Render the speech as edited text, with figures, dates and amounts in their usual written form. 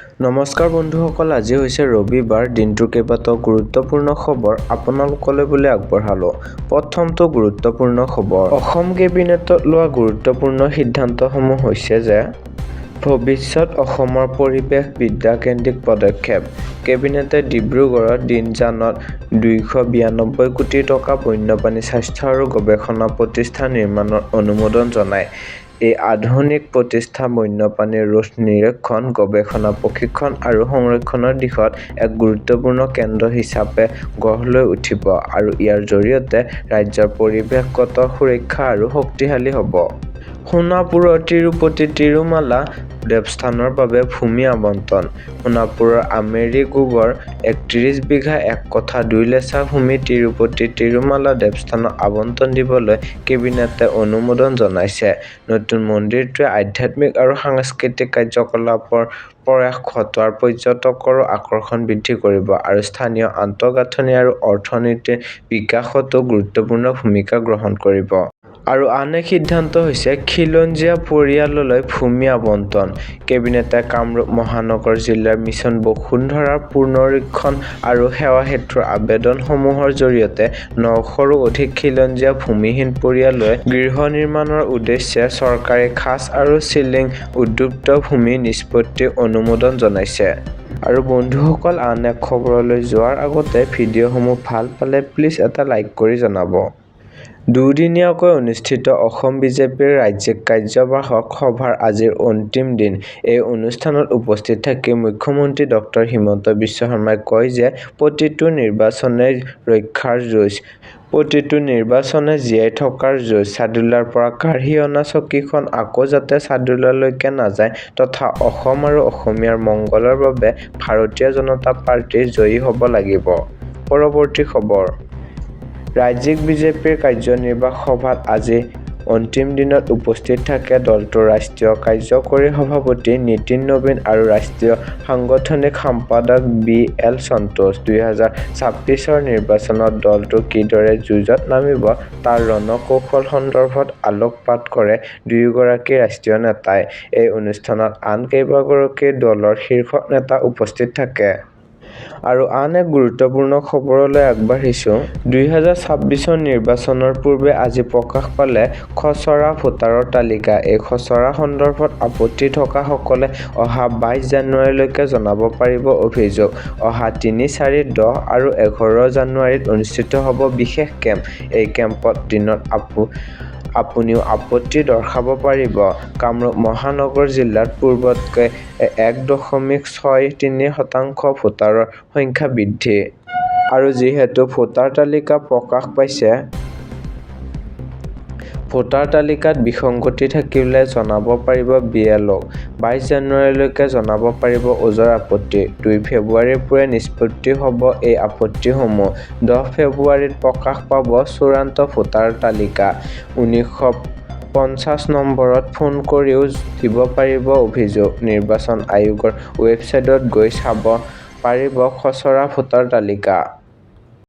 নমস্কাৰ বন্ধুসকল, আজি হৈছে ৰবিবাৰ। দিনটোৰ কেইবাটাও গুৰুত্বপূৰ্ণ খবৰ আপোনালোকলৈ বুলি আগবঢ়ালো। প্ৰথমটো গুৰুত্বপূৰ্ণ খবৰ, অসম কেবিনেটত লোৱা গুৰুত্বপূৰ্ণ সিদ্ধান্তসমূহ হৈছে যে ভৱিষ্যত অসমৰ পৰিৱেশ বিদ্যাকেন্দ্ৰিক পদক্ষেপ। কেবিনেটে ডিব্ৰুগড়ৰ দিনজানত 292 কোটি টকাৰ বন্যপ্ৰাণী স্বাস্থ্য আৰু গৱেষণা প্ৰতিষ্ঠান নিৰ্মাণত অনুমোদন জনায়। এই আধুনিক প্ৰতিষ্ঠান বন্যপ্ৰাণীৰ ৰোগ নিৰীক্ষণ, গৱেষণা, প্ৰশিক্ষণ আৰু সংৰক্ষণৰ দিশত এক গুৰুত্বপূৰ্ণ কেন্দ্ৰ হিচাপে গঢ় লৈ উঠিব আৰু ইয়াৰ জৰিয়তে ৰাজ্যৰ পৰিৱেশগত সুৰক্ষা আৰু শক্তিশালী হ'ব। সোণাপুৰৰ তিৰুপতি তিৰুমালা দেৱস্থানৰ বাবে ভূমি আবণ্টন। সোণাপুৰৰ আমেৰিগোগৰ 31 বিঘা 1 কঠা 2 লেচা ভূমি তিৰুপতি তিৰুমালা দেৱস্থানক আবণ্টন দিবলৈ কেবিনেটে অনুমোদন জনাইছে। নতুন মন্দিৰটোৱে আধ্যাত্মিক আৰু সাংস্কৃতিক কাৰ্যকলাপৰ প্ৰসাৰ ঘটাই পৰ্যটকৰো আকৰ্ষণ বৃদ্ধি কৰিব আৰু স্থানীয় আন্তঃগাঁথনি আৰু অৰ্থনীতিৰ বিকাশতো গুৰুত্বপূৰ্ণ ভূমিকা গ্ৰহণ কৰিব। আৰু আন এক সিদ্ধান্ত হৈছে খিলঞ্জীয়া পৰিয়াললৈ ভূমি আবণ্টন। কেবিনেটে কামৰূপ মহানগৰ জিলাৰ মিছন বসুন্ধৰাৰ পুনৰীক্ষণ আৰু সেৱাসেতুৰ আবেদনসমূহৰ জৰিয়তে 900ৰো অধিক খিলঞ্জীয়া ভূমিহীন পৰিয়াললৈ গৃহ নিৰ্মাণৰ উদ্দেশ্যে চৰকাৰী খাচ আৰু চিলিং উপযুক্ত ভূমি নিষ্পত্তিত অনুমোদন জনাইছে। আৰু বন্ধুসকল, আন এক খবৰলৈ যোৱাৰ আগতে ভিডিঅ'সমূহ ভাল পালে প্লিজ এটা লাইক কৰি জনাব। দুদিনীয়াকৈ অনুষ্ঠিত অসম বিজেপিৰ ৰাজ্যিক কাৰ্যবাহক সভাৰ আজি অন্তিম দিন। এই অনুষ্ঠানত উপস্থিত থাকি মুখ্যমন্ত্ৰী ডক্টৰ হিমন্ত বিশ্ব শৰ্মাই কয় যে প্ৰতিটো নিৰ্বাচনেই ৰক্ষাৰ যুঁজ। প্ৰতিটো নিৰ্বাচনে জীয়াই থকাৰ যুঁজ। চাদুল্লাৰ পৰা কাঢ়ি অনা চকীখন আকৌ যাতে চাদুল্লালৈকে নাযায় তথা অসম আৰু অসমীয়াৰ মংগলৰ বাবে ভাৰতীয় জনতা পাৰ্টী জয়ী হ'ব লাগিব। পৰৱৰ্তী খবৰ। ৰাজ্যিক বিজেপিৰ কাৰ্যনিৰ্বাহক সভাত আজি অন্তিম দিনত উপস্থিত থাকে দলটোৰ ৰাষ্ট্ৰীয় কাৰ্যকৰী সভাপতি নীতিন নবীন আৰু ৰাষ্ট্ৰীয় সাংগঠনিক সম্পাদক বি এল সন্তোষ। 2026ৰ নিৰ্বাচনত দলটো কিদৰে যুঁজত নামিব তাৰ ৰণকৌশল সন্দৰ্ভত আলোকপাত কৰে দুয়োগৰাকী ৰাষ্ট্ৰীয় নেতাই। এই অনুষ্ঠানত আন কেইবাগৰাকীও দলৰ শীৰ্ষ নেতা উপস্থিত থাকে। আৰু আন এক গুৰুত্বপূৰ্ণ খবৰলৈ আগবাঢ়িছো। 2026ৰ নিৰ্বাচনৰ পূৰ্বে আজি প্ৰকাশ পালে খচৰা ভোটাৰ তালিকা। এই খচৰা সন্দৰ্ভত আপত্তি থকা সকলে অহা 22 জানুৱাৰীলৈকে জনাব পাৰিব অভিযোগ। অহা 3, 4, 10 আৰু 11 জানুৱাৰীত অনুষ্ঠিত হ'ব বিশেষ কেম্প। এই কেম্পৰ দিনত আপুনিও আপত্তি দৰ্শাব পাৰিব। কামৰূপ মহানগৰ জিলাত পূৰ্বতকৈ 1.63 শতাংশ ভোটাৰৰ সংখ্যা বৃদ্ধি। আৰু যিহেতু ভোটাৰ তালিকা প্ৰকাশ পাইছে, ভোটাৰ তালিকাত বিসংগতি থাকিলে জনাব পাৰিব বি এল অ'ক। 22 জানুৱাৰীলৈকে জনাব পাৰিব ওজৰ আপত্তি। 2 ফেব্ৰুৱাৰীৰ পূৰ্বে নিষ্পত্তি হ'ব এই আপত্তিসমূহ। 10 ফেব্ৰুৱাৰীত প্ৰকাশ পাব চূড়ান্ত ভোটাৰ তালিকা। 1950 নম্বৰত ফোন কৰিও দিব পাৰিব অভিযোগ। নিৰ্বাচন আয়োগৰ ৱেবছাইটত গৈ চাব পাৰিব খচৰা ভোটাৰ তালিকা।